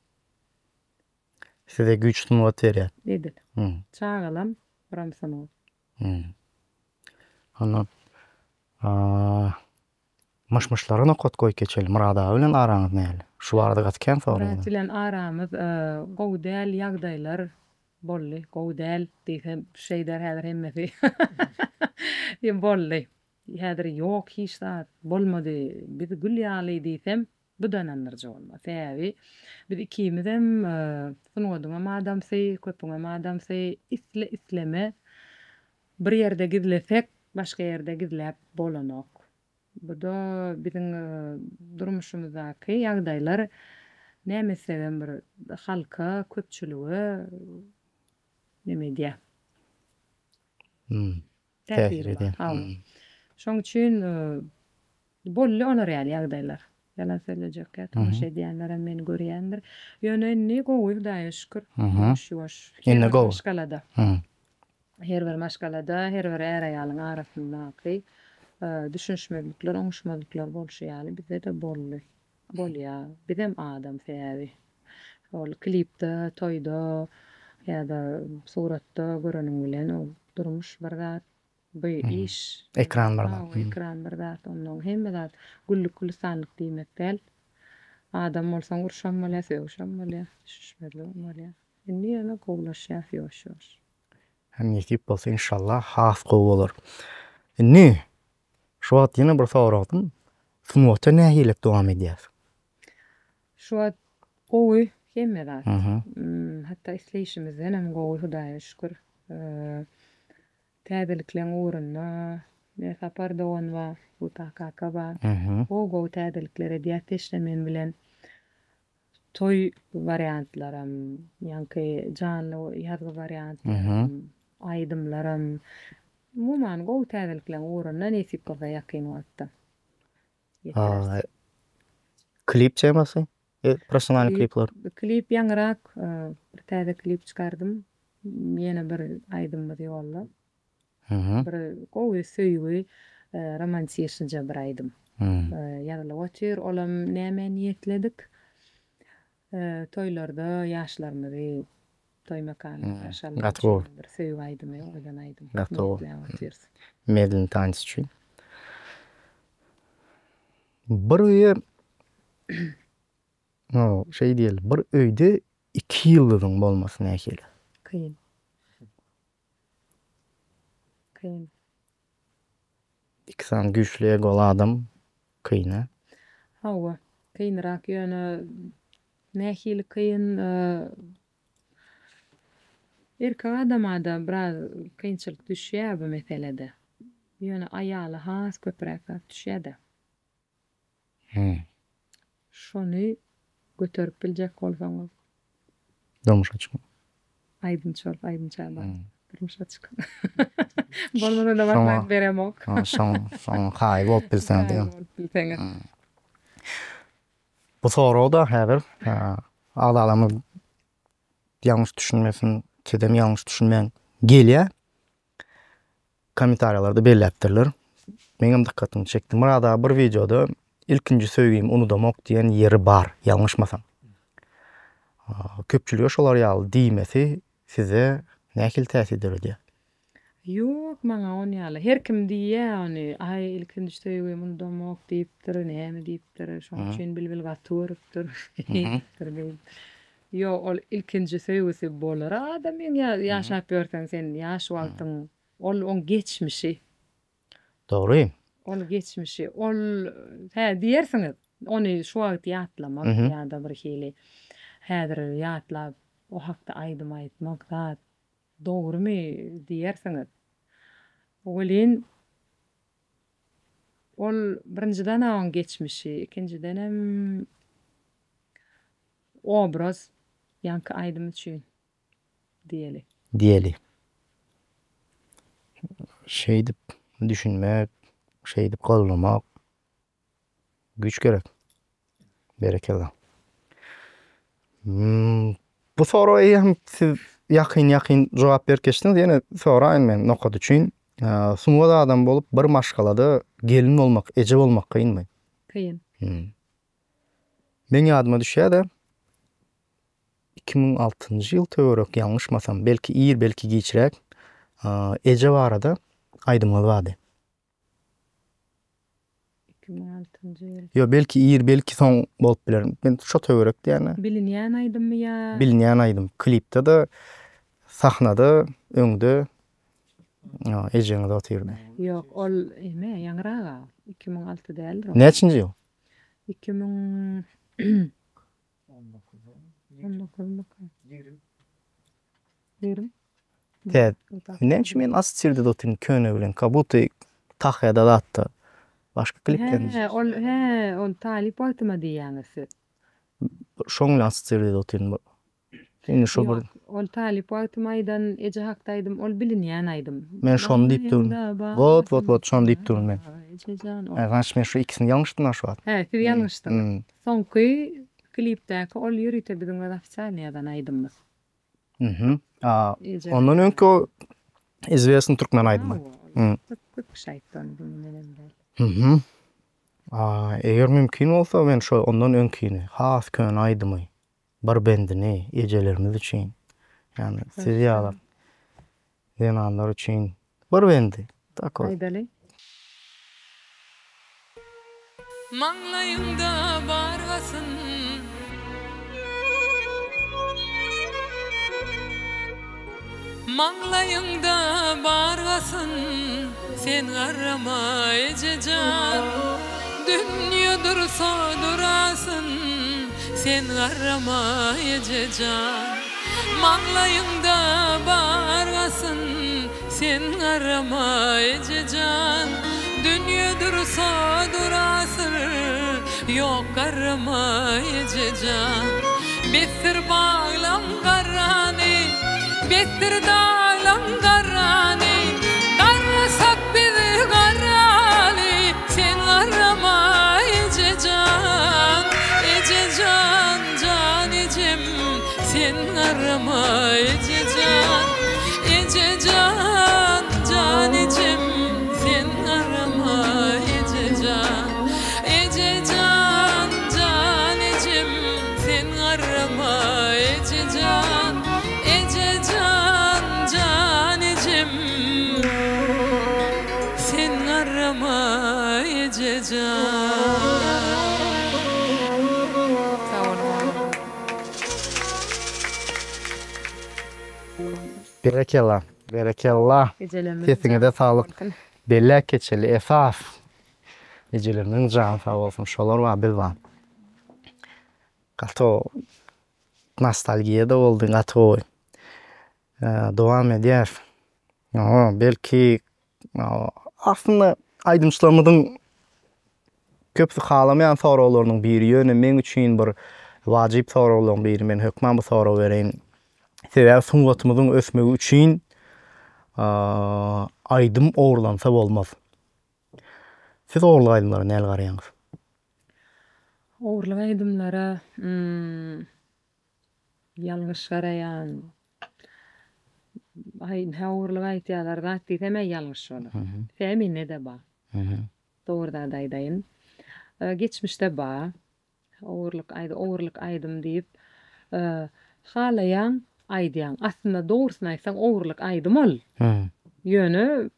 Size güýç sungat berýär. Edil. Çagalam biram sungat. Onda Myş-myşlara nokat goýup geçeli. Myrat aga bilen araňyz nähili? Şu barada gaty kän soraglar. Myrat bilen aramyz gowy däl ýagdaýlar boldy. Gowy däl diýsem şeýder häzir hemmesi. Boldy. Häzir ýok hiç zat bolmady. Biz gül ýaly diýsem bu-da ynandyryjy bolmaz. Sebäbi biz ikimizem sungatyňam adamsy, köpüňem adamsy isle-isleme Bir ýerde gizlesek, başga ýerde gizläp bolanok. Bu-da biziň durmuşymyzdaky ýagdaýlar näme etsegem bir halka, köpçülige neme edýär. Täsir edýär. Hawa. Şoň üçin boldy olar ýaly ýagdaýlar. Ýalan sözlejekkä tomaşa edýänlerem meni görýändir. Ýöne indi gowy Hudaýa şükür. Ýuwaş-ýuwaş. Indi gowy. Maşgalada. Her bir maşgalada, her bir är-aýalyň arasyndaky düşünişmezlikler, oňuşmazlyklar bolşy ýaly bizde-de boldy. Bolýar. Bizem adam sebäbi. Ol klipde, toýda ýa-da suratda göreniň bilen ol durmuş bir zat, bu iş. Ekran bir zat. Ekran bir zat. Onnoň hemme zat güllük-gülistanlyk diýmek däl. Adam bolsaň urşam bolýar, sögüşem bolýar, düşünişmezligem bolýar. Indi ýöne gowulaşýas ýuwaş-ýuwaş. Hem nesip bolsa inşallah has gowy bolar. Indi şu wagt ýene bir soragdym. Sungata nähilek dowam edýäs? Şu wagt gowy hemme zat. Hatda isleýşimizdenem gowy Hudaýa şükür. Täzelikleň ugrunda Sapar dogan bar, Wepa kaka bar. Gowy-gowy täzelikler edýäs Teşne men bilen. Toý wariantlaram, ýaňky janly ýazgy wariantlaram, aýdymlaram, umuman gowy täzelikleň ugrunda nesip bolsa ýakyn wagtda ýetireris. Klip temasy? Professionalnyý klipler? Klip ýaňyrak bir täze klip çykardym. Ýene bir aýdymymyz ýolda. Bir gowy söýgi romantişnije bir aýdym ýazylyp otyr. Olam nämä niýetledik? Toýlarda ýaşlarymyzy toý mekanyna garşy almak üçin bir söýgi aýdymy, owadan aýdym niýetläp otyrys. Medlin tans üçin. Bir öýe şeý diýeli, bir öýde iki ýyldyzyň bolmasy nähili? Kyn. Kyn. Iki sany güýçli egoly adam kyn a. Hawa, kynrak ýöne nähili kyn erkek adamada biraz kynçylyk düşýär bu meselede. Ýöne aýala has köpräk zat düşýärde. Şony göterip biljek bolsaňyz. Durmuşa çykyň. Aýdymçy bolup aýdymça baryň. Durmuşa çykyň. Bolmasa-da maslahat beremok. Şoň şoň kaýyl bolup bilseňiz. Kaýyl bolup bilseňiz. Bu sorag-da häzir agzalarymyz ýalňyş düşünmesin, sizem ýalňyş düşünmäň. Gelýär. Kommentariýalarda belläpdirler. Meňem dykgatymy çekdi. Myrat aga bir wideoda ilkinji söýgimi unudamok diýen ýeri bar, ýalňyşmasam. Köpçülige şolar ýaly diýmesi size nähili täsir döredýär? Ýok, maňa on ýaly. Her kim diýýä ony, aý ilkinji söýgim unudamok diýipdir, näme diýipdir, şoň üçin Bilbil gaty görüpdir, diýipdir diýip. Ýok, ol ilkinji söýgüsi bolar adamyň ýa ýaşap ýörseň sen ýaş wagtyň, ol oň geçmişi. Dogry. Ol geçmişi, ol hä diýersiňiz, ony şu wagt ýatlamak ýa-da bir hili häzir ýatlap o hakda aýdym aýtmak zat. Dogrumy diýersiňiz. Welin, ol birinjiden-ä oň geçmişi, ikinjidenem obraz ýaňky aýdym üçin diýeli. Diýeli. Şeýdip düşünmek, şeýdip goldamak. Güýç gerek. Berekella. Bu soraga eýýäm siz ýakyn-ýakyn jogap berip geçdiňiz. Ýene soraýyn men nokat üçin. Sungat adamy bolup bir maşgalada gelin bolmak, eje bolmak kynmy? Kyn. Meň ýadyma düşýär-de, 2006-njy ýyl töwerek ýalňyşmasam, belki ir, belki giçräk, eje barada aýdymyňyz bardy. 2006-njy ýyl. Ýok, belki ir, belki soň bolup biler. Men şo töwerek diýýän. Bilinýän aýdymmy ýa? Bilinýän aýdym. Klipde-de, sahnada, öňde ejeňiz otyrdy. Ýok, ol eme, ýaňyrak-a. 2006 däldir ol. Näçinji ýyl? 2000 19-myka? 20. 20. Tä näme üçin men assosiirde otyryn köne bilen ka budto tahýada zatda başga klipden. Hä ol hä ol talyp wagtyma diýýäňiz siz. Şoň bilen assosiirde otyryn. Indi şo bir. Ýok ol talyp wagtym aýdan eje hakda aýdym ol bilinýän aýdym. Men şony diýip durun. Wot wot wot şony diýip durun men. Ejejan ol. Znaçt men şu ikisini ýalňyşdym a şu wagt. Hä siz ýalňyşdyňyz. Soňky klipdäki ol ýörite biziň öz ofitsialnyý ýazan aýdymymyz. Mhm. A, ondan öňki o известный türkmen aýdymy. Köp köp kişi aýtdy ony, diňe menem däl. Mhm. A, eger mümkin bolsa men şo ondan öňkini, has köne aýdymy, bir bendini ejelerimiz üçin, ýagny siz ýaly zenanlar üçin bir bendi. Takoý. Aýdaly. Maňlaýyňda bar gasyn. Maňlaýyňda bar gasyn, sen garrama eje jan. Dünýe dursa durasyn, sen garrama eje jan. Maňlaýyňda bar gasyn, Sen garrama eje jan, Dünýe dursa durasyr, Ýok garrama eje jan. Besdir baglaň garrany, Besdir daglaň garrany, Garrasak biz garraly, Sen garrama eje jan, Eje jan, jan ejem, Sen garrama eje jan. Eje jan, jan ejem, sen garrama eje jan. Eje jan, jan ejem, sen garrama eje jan. Eje jan, jan ejem, sen garrama eje jan. Sag boluň. Berekella berekella sesiňize saglyk belläp geçeli esas ejelerimiziň jany sag bolsun şolar bar biz bar gaty nostalgiýada boldy gaty gowy dowam edýäs belki Aslynda aýdymçylarymyzyň köpüsi halamaýan soraglarynyň biri, ýöne meň üçin bir wajyp soraglaryň biri, men hökman bu soragy bereýin. Sebäbi sungatymyzyň ösmegi üçin aýdym ogurlansa bolmaz. Siz ogurlyk aýdymlara nähili garaýaňyz? Ogurlyk aýdymlara Ýalňyş garaýan. Aý, ynha ogurlyk aýtýarlar zat diýsem-ä ýalňyş bolar. Sebäbi mende-de bar. Dogry zat aýdaýyn. Geçmişde bar. Ogurlyk aýdy, ogurlyk aýdym diýip. Halaýaň, aýdýaň. Aslynda dogrusyny aýtsaň ogurlyk aýdym ol. Ýöne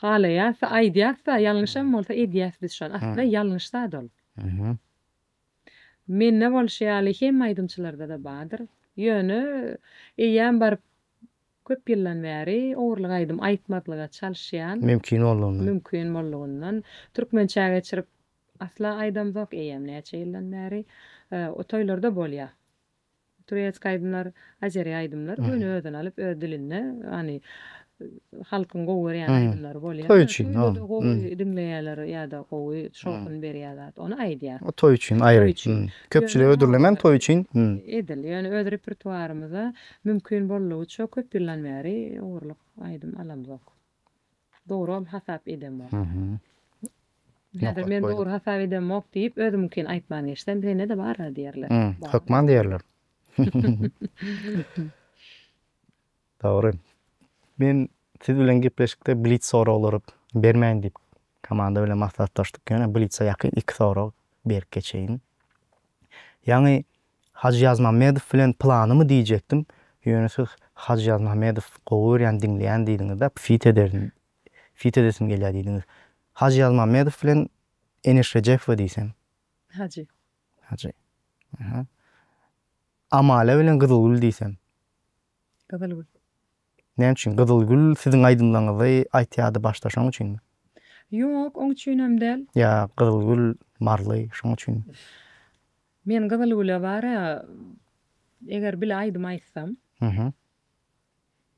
halaýas-da, aýdýas-da, ýalňyşam bolsa edýäs biz şony. Aslynda ýalňyş zat ol. Mende bolşy ýaly hemme aýdymçylarda-da bardyr. Ýöne eýýäm baryp köp ýyldan bäri ogurlyk aýdym aýtmazlyga çalyşýan. Mümkin boldugyndan. Mümkin boldugyndan. Türkmençä geçirip asla aýdamzok eýýäm näçe ýyldan bäri. O toýlarda bolýar. Turetsk aýdymlar, azeri aýdymlar göni özüni alyp öz dilinde hany halkyň gowy görýän aýdymlary bolýar. Toý üçin. Toýda gowy diňleýärler ýa-da gowy şowhun berýär zat. Ony aýdýar. O toý üçin aýry. Toý üçin. Köpçülige hödürlemän toý üçin. Edil. Ýöne öz repertuarymyza mümkin boldugyça köp ýyldan bäri ogurlyk aýdym alamzok. Dogry hasap edemok. Häzir men dogry hasap edemok diýip özümiňkini aýtman geçsem sende-de bar-a diýerler. Hökman diýerler. Dogry. Men siz bilen gepleşikde blitz soraglary bermäýin diýip komanda bilen maslahatlaşdyk. Ýöne blitze ýakyn iki sorag berip geçeýin. Ýaňy Hajy Ýazmammedow bilen planymy diýjekdim. Ýöne siz Hajy Ýazmammedow gowy görýän diňleýän diýdiňiz-de, fit ederin, fit edesim gelýär diýdiňiz. Hajy Ýazmammedow bilen Eneş Rejepowa diýsem. Hajy. Hajy. Aha. Amale bilen Gyzylgül diýsem. Gyzylgül. Näme üçin? Gyzylgül siziň aýdymlaryňyzy aýtýardy başda şoň üçinmi? Ýok, oň üçinem däl. Ýa Gyzylgül Marly şoň üçinmi? Men Gyzylgüle bar-a, eger bile aýdym aýtsam,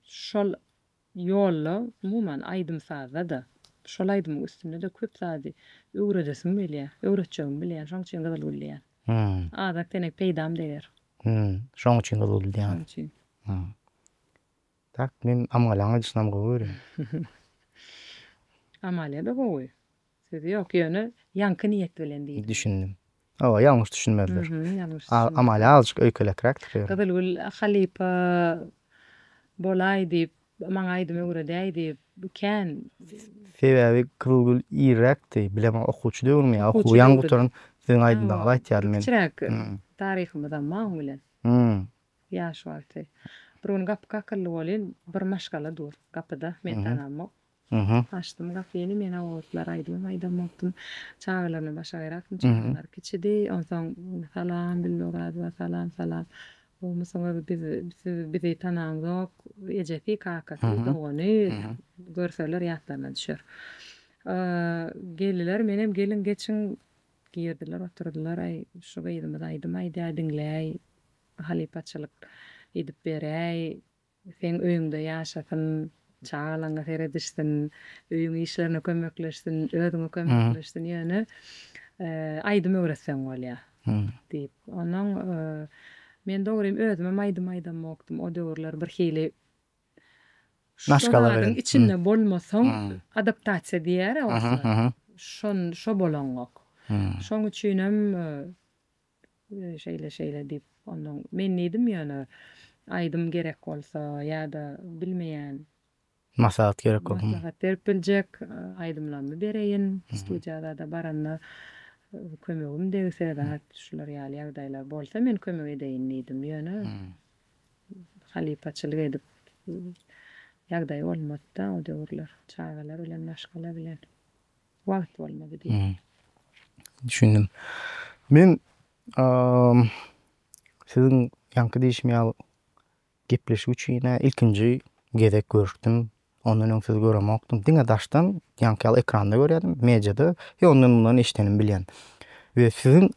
şol ýolda, umuman, aýdym-sazda-da, şol aýdymyň üstünde-de köp zady öwredesim gelýär, öwretjegimi bilýän, şoň üçin Gyzylgül diýýän. Azak-tenek peýdam deger. Şoň üçin Gyzylgül diýýäňiz. Şoň üçin. Tak, men Amalaň aýdyşynam gowy görýän. Amalia-da gowy. Sözi ýok, ýöne ýaňky niýet bilen diýdim. Düşündim. Hawa, ýalňyş düşünmezler. Ýalňyş düşünmezler. Amalia azajyk öýkelekräkdir ýöne. Gyzylgül halypa bolaý diýip, maňa aýdym öwredäý diýip kän. Sebäbi Gyzylgül irräkdi, bilemok okuwçy döwrümi ýa okuwy ýaňy gutaran siziň aýdymlaryňyzy aýtýardy men. Kiçiräk taryhymyzam bar oň bilen. Ýaş wagty. Bir gün gapy kakyldy welin, bir maşgala dur gapyda, men tanamok. Açdym gapyny, men o wagtlar aýdymam aýdamokdym. Çagalaryna başagaýrakdym, çagalar kiçidi. Onsoň Salam, Billi Orazowa, salam, salam. Gowumysyňyz, biz, siz bizi tanaňzok. Ejesi, kakasy, dogany görseler ýatlaryna düşer. Geldiler, menem geliň, geçiň. Girdiler, oturdylar. Aý, şu gyzymyz aýdym aýdýar, diňläý. Halypaçylyk edip beräý, seň öýüňde ýaşasyn, çagalaňa seredişsin, öýüň işlerine kömekleşsin, özüňe kömekleşsin, ýöne aýdym öwretseň bolýar diýip. Onnoň men dogrym özümem aýdym aýdamokdym o döwürler birhili şo zadyň içinde bolmasaň adaptasiýa diýýär-ä orslar, şon şo bolaňok. Şoň üçinem Şeýle şeýle diýip onnoň men diýdim ýöne aýdym gerek bolsa ýa-da bilmeýän Maslahat gerek bolsa. Maslahat berip biljek aýdymlarymy bereýin studiýa zada baranda kömegim degse zat şular ýaly ýagdaýlar bolsa men kömek edeýin diýdim ýöne halypaçylyk edip ýagdaý bolmady-da o döwürler çagalar bilen maşgala bilen. Wagt bolmady diýip. Düşündim. Men siziň ýaňky diýşim ýaly gepleşik üçin-ä ilkinji gezek görüşdim. Ondan öň sizi göremokdym. Diňe daşdan ýaňky ýaly ekranda görýärdim, mediada we ondan-mundan eşidenimi bilýän. We siziň,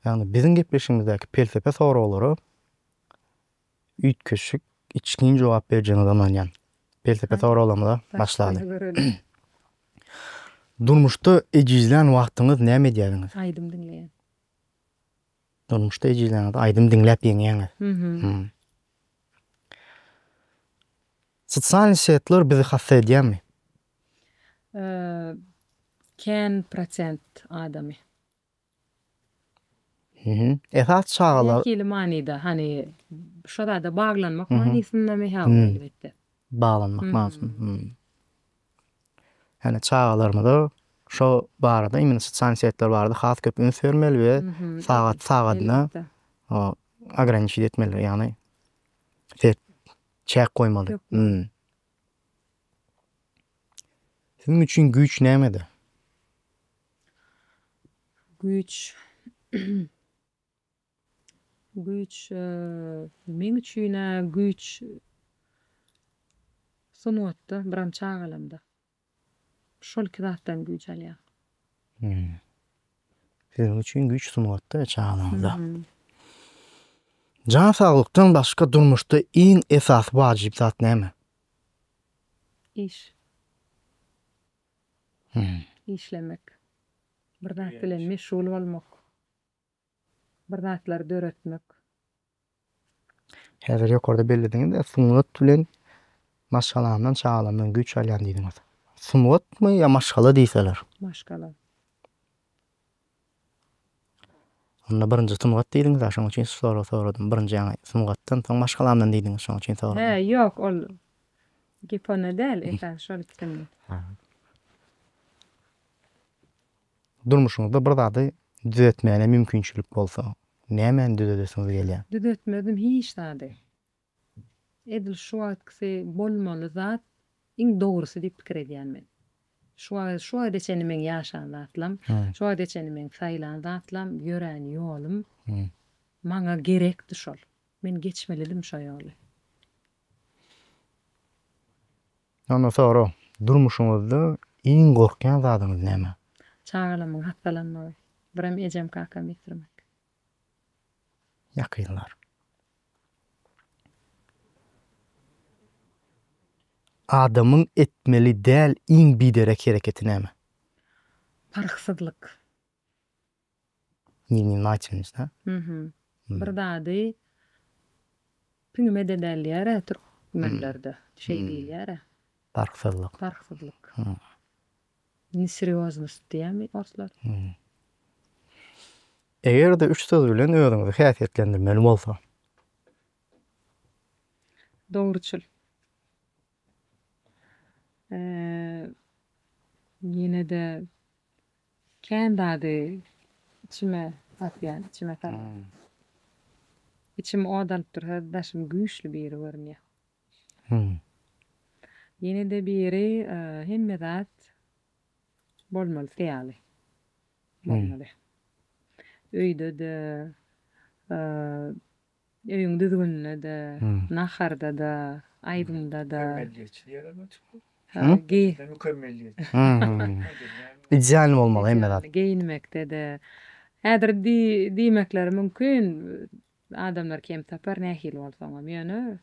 ýagny biziň gepleşigimizdäki pelsepe soraglara Üýtgeşik, içgin jogap berjegiňize ynanýan. Pelsepe soraglarymyza başlaly. Durmuşda ejizlän wagtyňyz näme edýädiňiz? Aýdym diňleýän. Durmuşda ejizläniňizde aýdym diňläp ýeňýäňiz. Sosial setler bizi hassa edýärmi? Kän prosent adamy. Esas çagalar. Nähili manyda? Hany şo zada baglanmak manysyndamy? Hä, elbetde. Baglanmak manysynda. Ýani çagalarymyza şo barada, imенно sosial setler barada has köp üns bermeli we sagat sagadyna. Ograniçit etmeli, ýagny set çäk goýmaly. Siziň üçin güýç nämede? Güýç Güýç meň üçin-ä güýç sungatda, biram çagalamda. Şol iki zatdan güýç alýan. Siziň üçin güýç sungatda we çagalaňyzda. Jan saglykdan başga durmuşda iň esasy wajyp zat näme? Iş. Işlemek. Bir zat bilen meşgul bolmak. Bir zatlary döretmek. Häzir ýokarda bellediňiz-de, sungat bilen maşgalamdan, çagalamdan güýç alýan diýdiňiz. Sungatmy ýa maşgala diýseler? Maşgala. Onda birinji sungat diýdiňiz-ä, şonuň üçin şu soragy soradym. Birinji ýaňy sungatdan, soň maşgalamdan diýdiňiz, şonuň üçin soradym. Hä, ýok, ol gep onda däl, esasy şol ikisinde. Durmuşyňyzda bir zady düzetmäne mümkinçilik bolsa, nämäni düzedesiňiz gelýär? Düzetmezdim hiç zady. Edil şu wagtkysy bolmaly zat iň dogrusy diýip pikir edýän men. Şu wagt şu wagta çenli meň ýaşan zatlam, şu wagta çenli meň saýlan zatlam, ýörän ýolum maňa gerekdi şol. Men geçmelidim şo ýoly. Onda sorag, durmuşyňyzda iň gorkýan zadyňyz näme? Çagalarymyň hassalanmagy. Birem ejem kakamy ýitirmek. Ýakynlar. Adamyň etmeli däl iň biderek hereketi näme? Parhsyzlyk. Невнимательность, da? Mhm. Bir zady piňime-de däl diýýär-ä türkmenlerde. Şeý diýilýär-ä. Parhsyzlyk. Parhsyzlyk. Neserýoznost diýýärmi orslar? Eger-de üç söz bilen özüňizi häsiýetlendirmeli bolsa? Dogruçyl. Ýene-de Kän zady içime basýan, içime salýan. Içim ot alyp dursa, daşym güýçli biri görünýär. Ýene-de biri hemme zat bolmalysy ýaly bolmaly. Öýde-de, Öýüň düzgüninde-de, naharda-da, aýdymda-da. Mükemmeliyetçi diýerler açyk. Ha, geý. Mükemmeliyetçi. Ideal bolmaly hemme zat. Geýinmekde-de. Häzir diýmekleri mümkin, adamlar kem tapar nähili bolsaňam, ýöne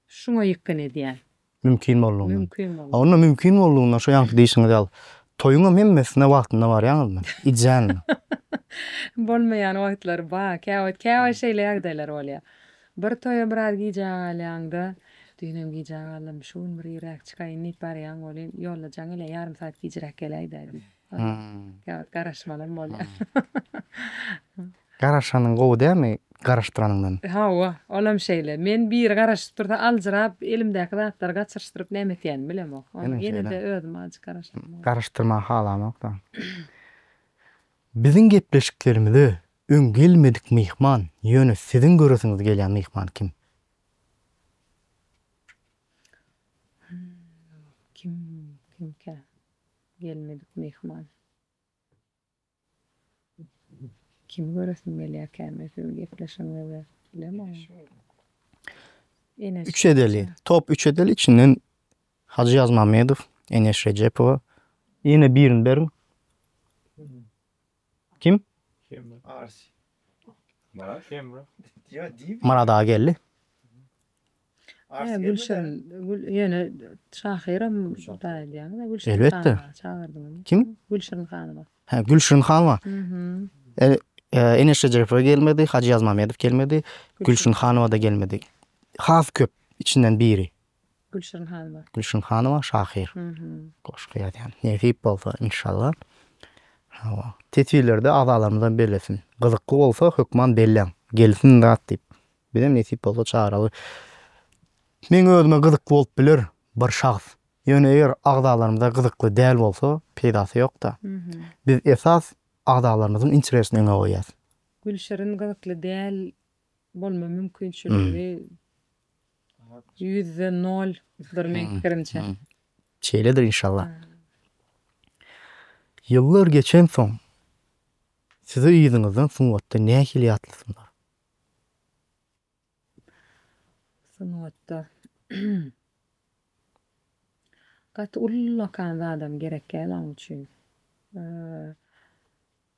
Şuňa ýykgyn edýän. Mümkin boldugyndan. Mümkin boldugyndan. Onda mümkin boldugyndan şo ýaňky diýşiňiz ýaly, toýuňam hemmesine wagtynda barýaňyzmy? Idealno. Bolmaýan wagtlary bar. Käwagt, käwagt şeýle ýagdaýlar bolýar. Bir toýa biraz gijä galýaňda, düýnem gijä galdym, şu gün bir irräk çykaýyn diýip barýaň welin, ýolda jaň gelýär, ýarym sagat gijräk geläý-dä diýip. Käwagt garaşmalam bolýar. Garaşanyň gowy dälmi garaşdyranyňdan? Hawa, olam şeýle. Men biri garaşyp dursa aljyrap, elimdäki zatlary gaçyryşdyryp näme etýänimi bilemok. Ony ýene-de özüm azjyk garaşanym. Garaşdyrmagy halamok-da. Biziň gepleşiklerimize öň gelmedik myhman, ýöne siziň göresiňiz gelýän myhman kim? Kim, kimkä gelmedik myhman? Kimi göresim gelýärkä men siziň gepleşigiňizde bilemok. Eneş. Üç edeli. Top üç edeli içinden Hajy Ýazmamedow, Eneş Rejepowa. Ýene birini beriň. Kim? Arsi. Myrat aga geldi. Hä, Gülşirin, Gül, ýöne şahyram da edýäňiz-ä, Gülşirin Elbetde. Hanyma çagyrdyňyz. Kim? Gülşirin Hanyma. Hä, Gülşirin Hanyma. Mhm. E, e, Eneş Rejepowa gelmedi, Hajy Ýazmamedow gelmedi, Gülşirin Hanyma-da gelmedi. Has köp içinden biri. Gülşirin Hanyma. Gülşirin Hanyma şahyr. Mhm. Goşgy ýazýan. Nesip bolsa, inşallah. Hawa. Teswirlerde agzalarymyzam bellesin. Gyzykly bolsa hökman belläň. Gelsin zat diýip. Bizem nesip bolsa çagyraly. Meň özüme gyzykly bolup biler bir şahs. Ýöne eger agzalarymyza gyzykly däl bolsa peýdasy ýokda. Biz esas agzalarymyzyň interesini öňe goýýas. Gülşirin gyzykly däl. bolma mümkinçiligi ýüzde noldyr meň pikirimçe. Şeýledir inşallah. Ýyllar geçensoň sizi yzyňyzdan sungatda nähili ýatlasynlar? Sungatda gaty ullakan zadam gerek däl oň üçin.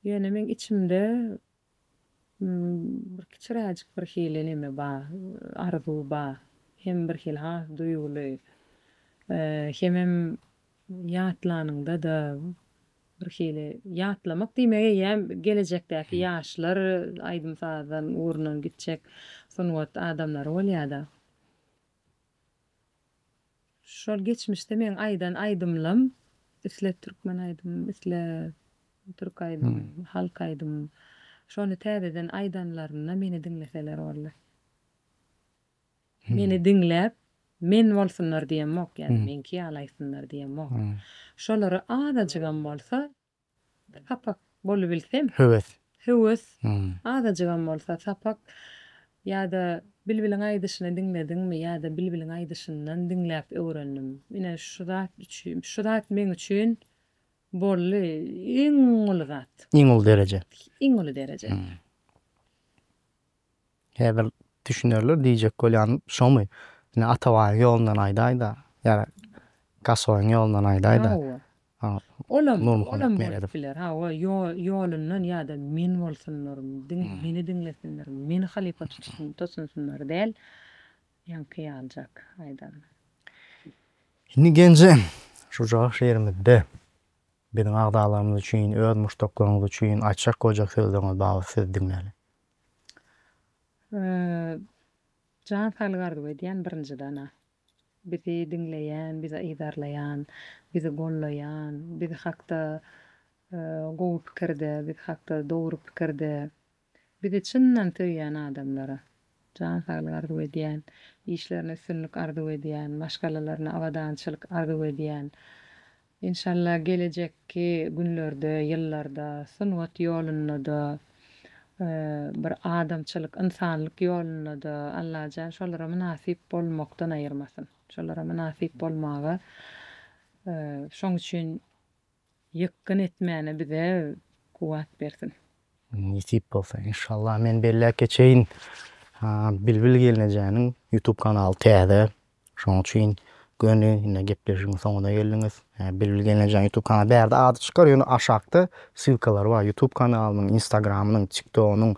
Ýöne meň içimde bir kiçiräjik bir hili neme bar, arzuw bar. Hem bir hili has duýguly, hemem ýatlanyňda-da bir hili ýatlamak diýmek eýýäm gelejekdäki ýaşlar aýdym-sazdan ugrundan gitjek sungat adamlary bolýar-da. Şol geçmişde meň aýdan aýdymlam isle türkmen aýdym, isle türk aýdym, halk aýdym şony täzeden aýdanlarynda meni diňleseler boldy. Meni diňläp men bolsunlar diýemok ýa-da meňki ýaly aýtsynlar diýemok. Şolara azajygam bolsa Sapak bolubilsem. Höwes. Höwes. Azajygam bolsa sapak ýa-da Bilbiliň aýdyşyny diňlediňmi ýa-da Bilbiliň aýdyşyndan diňläp öwrendim. Ine şu zat üçin, şu zat meň üçin boldy iň uly zat. Iň uly dereje. Iň uly dereje. Häzir düşünerler diýjek bolýanym şomy? Ine Atabaýyň ýolundan aýdaýda ýa Gasoýyň ýolundan aýdaýda. Hawa. Olam, olam bolup biler. Hawa, ýolundan ýa-da men bolsunlar, diňe meni diňlesinler, meni halypa tutunsynlar däl, ýaňky ýaljak aýdan. Indi Genje, şujagaz şeýrimizde biziň agzalarymyz üçin, öz muşdaklaryňyz üçin aýtjak boljak sözleriňiz bar bolsa sizi diňläli. Jan saglyk arzuw edýän birinjiden-ä. Bizi diňleýän, bizi yzarlaýan, bizi gollaýan, biz hakda gowy pikirde, biz hakda dogry pikirde, bizi çyndan söýýän adamlara jan saglyk arzuw edýän, işlerine üstünlik arzuw edýän, maşgalalaryna abadançylyk arzuw edýän. Enşalla gelejekki günlerde, ýyllarda sungat ýolunda-da, bir adamçylyk, ynsanlyk ýolunda-da Allajan şolara mynasyp bolmakdan aýyrmasyn. Şolara mynasyp bolmaga, şoň üçin ýykgyn etmäne bize kuwwat bersin. Nesip bolsa enşalla men belläp geçeýin Bilbil gelnejäniň ýutub kanaly täze şoň üçin göni ine gepleşigiň soňuna geldiňiz Bilbil gelnejäniň ýutub kanaly bärde ady çykar ýöne aşakda ssylkalary bar ýutub kanalynyň instagramynyň tiktogynyň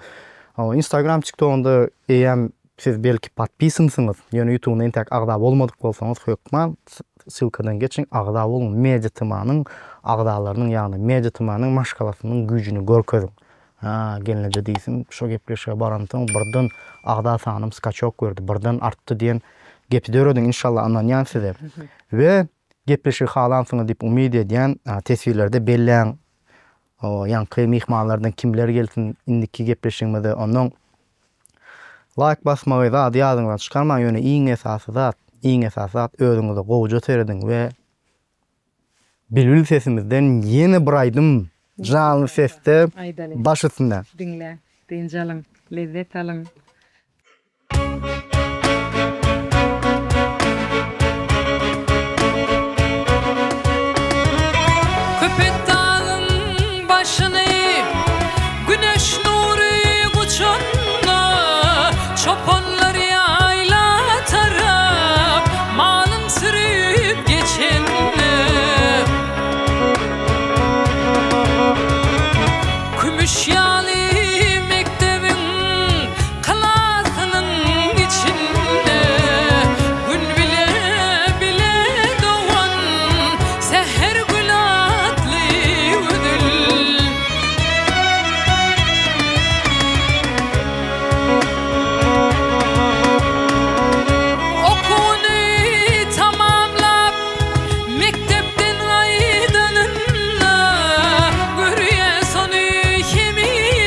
instagram tiktogynda eýýäm Siz belki podpisansyňyz, ýöne ýutubynda entäk agza bolmadyk bolsaňyz hökman ssylkadan geçiň agza boluň Media TMA-nyň agzalarynyň ýagny Media TMA-nyň maşgalasynyň güýjüni görkeziň. Ha gelneje diýsin şo gepleşige baransoň birden agza sanym skaçok berdi birden artdy diýen gepi dörediň inşallah ynanýan size. We gepleşigi halansyňyz diýip umyt edýän teswirlerde belläň ýaňky myhmanlardan kimler gelsin indiki gepleşigimize onnoň Laýk basmagy zady ýadyňyzdan çykarmaň ýöne iň esasy zat iň esasy zat özüňize gowuja serediň we Bilbil sesimizden ýene bir aýdym janly sesde baş üstüne. Diňläň, dynç alyň, lezzet alyň. Köpetdagyň başyny Güneş nury guçanda, Çopanlar ýaýla tarap Malyn sürüp geçende. Kümüş ýaly mekdebiň Klasynyň içinde Gün bile bile dogan Sähergül atly gözel. Okuwyny tamamlap, mekdepden gaýdanynda, görýäs ony hemişe.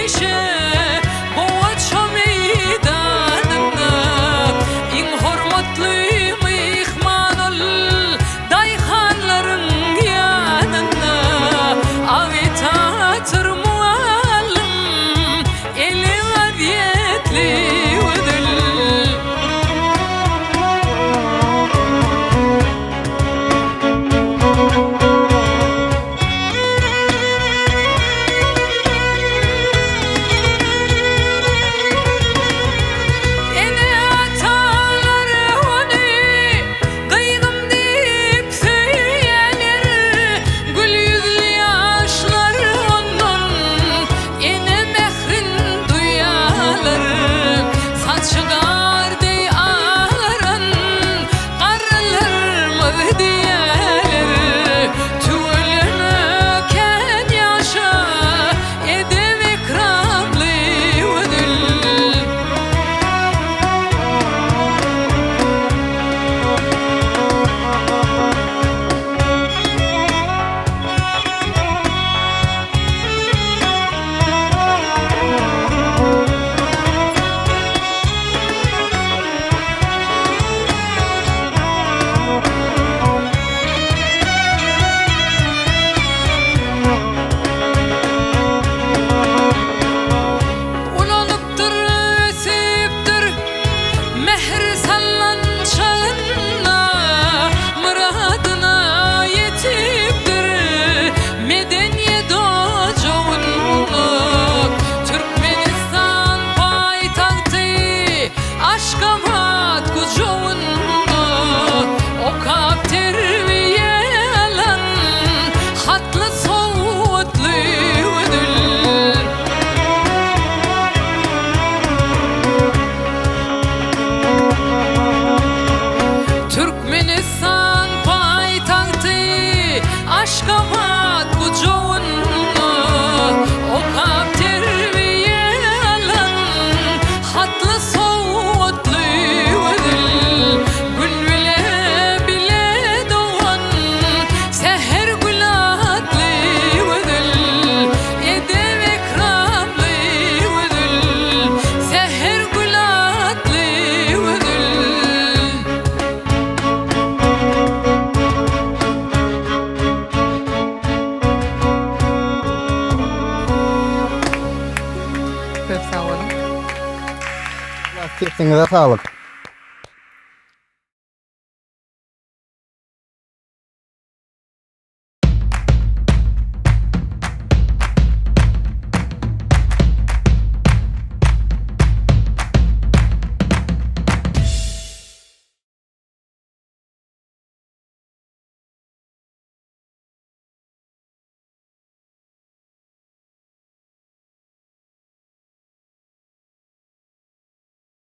Sesiňize saglyk.